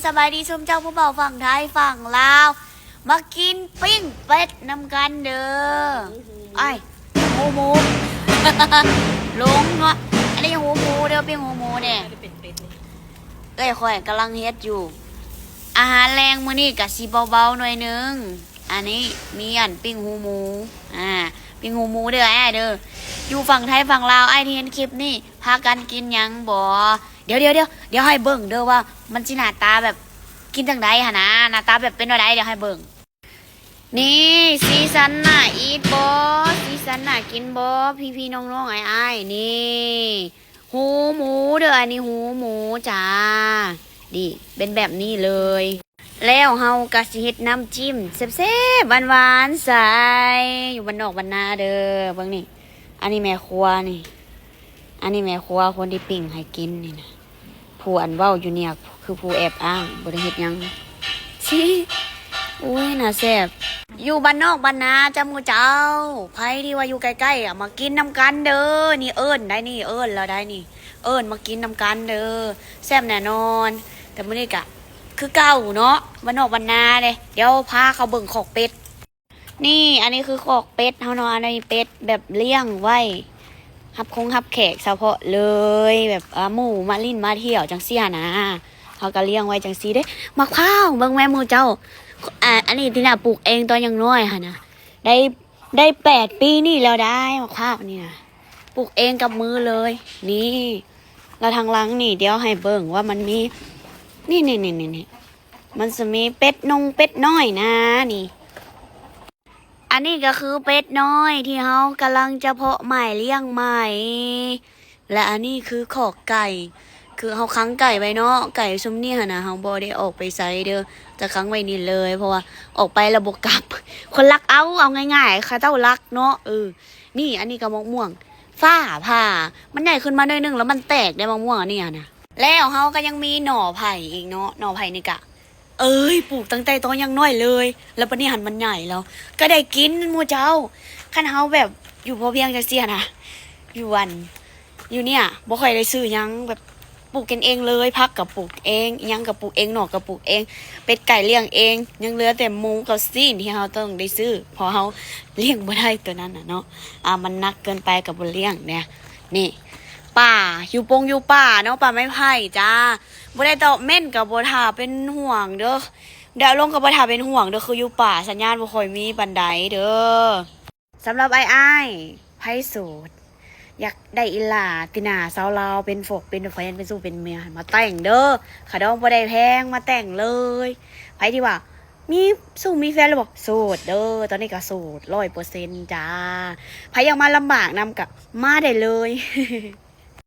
ສະບາຍດີຊຸມເຈົ້າຜູ້ເບົາຝັ່ງໄທຝັ່ງລາວ ມາກິນປີ້ງເປັດນຳກັນເດີ. ອ້າຍ ຫູໝູ ຫຼົງເນາະ. ອັນນີ້ຫູໝູເດີ ປີ້ງຫູໝູນີ້ ເອື້ອຍຂ້ອຍກຳລັງເຮັດຢູ່. ອາຫານແລງມື້ນີ້ກະຊິເບົາໆໜ້ອຍໜຶ່ງ. ອັນນີ້ມີອັນປີ້ງຫູໝູ ອ່າ ປີ້ງຫູໝູເດີອ້າຍເດີ. ຢູ່ຝັ່ງໄທຝັ່ງລາວ ອ້າຍທີ່ເຫັນຄລິບນີ້ ພາກັນກິນຫຍັງບໍ? ດຽວໆໆ ດຽວໃຫ້ເບິ່ງເດີວ່າມັນຊິໜ້າຕາແບບກິນຈັ່ງໃດຫັ້ນນະ ໜ້າຕາແບບເປັນແນວໃດ ດຽວໃຫ້ເບິ່ງ. ນີ້ ສີສັນໜ້າອີດບໍ? ສີສັນໜ້າກິນບໍ? ພີ່ໆນ້ອງໆອ້າຍໆ ນີ້ ຫູໝູເດີ ອັນນີ້ຫູໝູຈ້າ. ນີ້ ເປັນແບບນີ້ເລີຍ. ແລ້ວເຮົາກະຊິເຮັດນ້ຳຈິ້ມແຊບໆ ຫວານໆໃສ່ ຢູ່ບ້ານນອກບ້ານນາເດີ. ເບິ່ງນີ້ ອັນນີ້ແມ່ຄົວນີ້ ອັນນີ້ແມ່ຄົວຄົນທີ່ປີ້ງໃຫ້ກິນນີ້ນະ. ຜູ້ອັນເວົ້າຢູ່ນີ້ຄືຜູ້ແອບອ້າງ ບໍ່ໄດ້ເຮັດຫຍັງ. ຊິ ອຸ້ຍ ໜ້າແຊບ. ຢູ່ບ້ານນອກບ້ານນາຈ້າໝູ່ເຈົ້າ ໃຜທີ່ວ່າຢູ່ໃກ້ໆ ອະ ມາກິນນຳກັນເດີ. ນີ້ເອີ້ນໄດ໋ນີ້ ເອີ້ນແລ້ວໄດ໋ນີ້ ເອີ້ນມາກິນນຳກັນເດີ ແຊບແນ່ນອນ. ແຕ່ມື້ນີ້ກະຄືເກົ່າເນາະ ບ້ານນອກບ້ານນາເດ້. ດຽວພາເຂົ້າເບິ່ງຄອກເປັດ. ນີ້ ອັນນີ້ຄືຄອກເປັດເຮົາເນາະ ອັນນີ້ເປັດແບບລ້ຽງໄວ້ ຮັບຄົງຮັບແຂກສະເພາະເລີຍ ແບບ ອາ ໝູ່ມາຫຼິ້ນມາທ່ຽວຈັ່ງຊີ້ຫັ້ນນະ ເຮົາກະລ້ຽງໄວ້ຈັ່ງຊີ້ເດ້. ໝາກພ້າວ ເບິ່ງແມ່ໝູ່ເຈົ້າ ອາ ອັນນີ້ຕິນາປູກເອງຕອນຍັງນ້ອຍຫັ້ນນະ ໄດ້ ໄດ້ແປດປີນີ້ແລ້ວໄດ໋ ໝາກພ້າວນີ້ນະ ປູກເອງກັບມືເລີຍ. ນີ້ ແລ້ວທາງຫຼັງນີ້ ດຽວໃຫ້ເບິ່ງວ່າມັນມີ ນີ້ໆໆໆ ມັນຈະມີເປັດນົງເປັດນ້ອຍນະນີ້. ອັນນີ້ກະຄືເປັດນ້ອຍທີ່ເຮົາກຳລັງຈະເພາະໃໝ່ລ້ຽງໃໝ່ ແລະ ອັນນີ້ຄືຄອກໄກ່ ຄືເຮົາຂັງໄກ່ໄວ້ເນາະ. ໄກ່ຊຸມນີ້ຫັ້ນນະ ເຮົາບໍ່ໄດ້ອອກໄປໃສເດີ ຈະຂັງໄວ້ນີ້ເລີຍ ເພາະວ່າອອກໄປແລ້ວບໍ່ກັບ ຄົນລັກເອົາ ເອົາງ່າຍໆ ເຂົາເຈົ້າລັກເນາະ. ເອີ ນີ້ ອັນນີ້ກະໝາກມ່ວງຟ້າຜ່າ ມັນໃຫຍ່ຂຶ້ນມາໜ້ອຍໜຶ່ງແລ້ວມັນແຕກໄດ໋ ໝາກມ່ວງອັນນີ້ຫັ້ນນະ. ແລ້ວເຮົາກະຍັງມີໜໍ່ໄຜ່ອີກເນາະ ໜໍ່ໄຜ່ນີ້ກະ ເອີຍ ປູກຕັ້ງແຕ່ຕອນຍັງນ້ອຍເລີຍ ແລ້ວບັດນີ້ຫັ້ນມັນໃຫຍ່ແລ້ວ ກະໄດ້ກິນໝູ່ເຈົ້າ. ຄັນເຮົາແບບຢູ່ພໍພຽງຈັ່ງຊີ້ຫັ້ນນະ ຢູ່ອັນ ຢູ່ເນີ້ຍບໍ່ຄ່ອຍໄດ້ຊື້ຫຍັງ ແບບປູກກິນເອງເລີຍ ຜັກກະປູກເອງ ອີ່ຫຍັງກະປູກເອງ ໜໍ່ກະປູກເອງ ເປັດໄກ່ລ້ຽງເອງ ຍັງເຫຼືອແຕ່ໝູກັບຊີ້ນທີ່ເຮົາຕ້ອງໄດ້ຊື້ ເພາະເຮົາລ້ຽງບໍ່ໄດ້ໂຕນັ້ນນະເນາະ. ອາ ມັນໜັກເກີນໄປກະບໍ່ລ້ຽງເດ້. ນີ້ ປ່າ ຢູ່ປົງຢູ່ປ່າເນາະ ປ່າໄມ້ໄຜ່ຈ້າ. ບໍ່ໄດ້ຕອບເມັ້ນກະບໍ່ຖ້າເປັນຫ່ວງເດີ ແດດລົງກະບໍ່ຖ້າເປັນຫ່ວງເດີ ຄືຢູ່ປ່າສັນຍານບໍ່ຄ່ອຍມີປານໃດເດີ. ສຳລັບອ້າຍໆ ໃຜໂສດ ຢາກໄດ້ອີ່ຫຼ້າຕິນາສາວລາວ ເປັນຟອກເປັນແຟນ ເປັນຊູ້ເປັນເມຍ ມາແຕ່ງເດີ ຄ່າດອງບໍ່ໄດ້ແພງ ມາແຕ່ງເລີຍ. ໃຜທີ່ວ່າ ມີຊູ້ມີແຟນແລ້ວບໍ່? ໂສດເດີ ຕອນນີ້ກະໂສດຮ້ອຍເປີເຊັນຈ້າ. ໃຜຢາກມາລຳບາກນຳກະມາໄດ້ເລີຍ. ໂ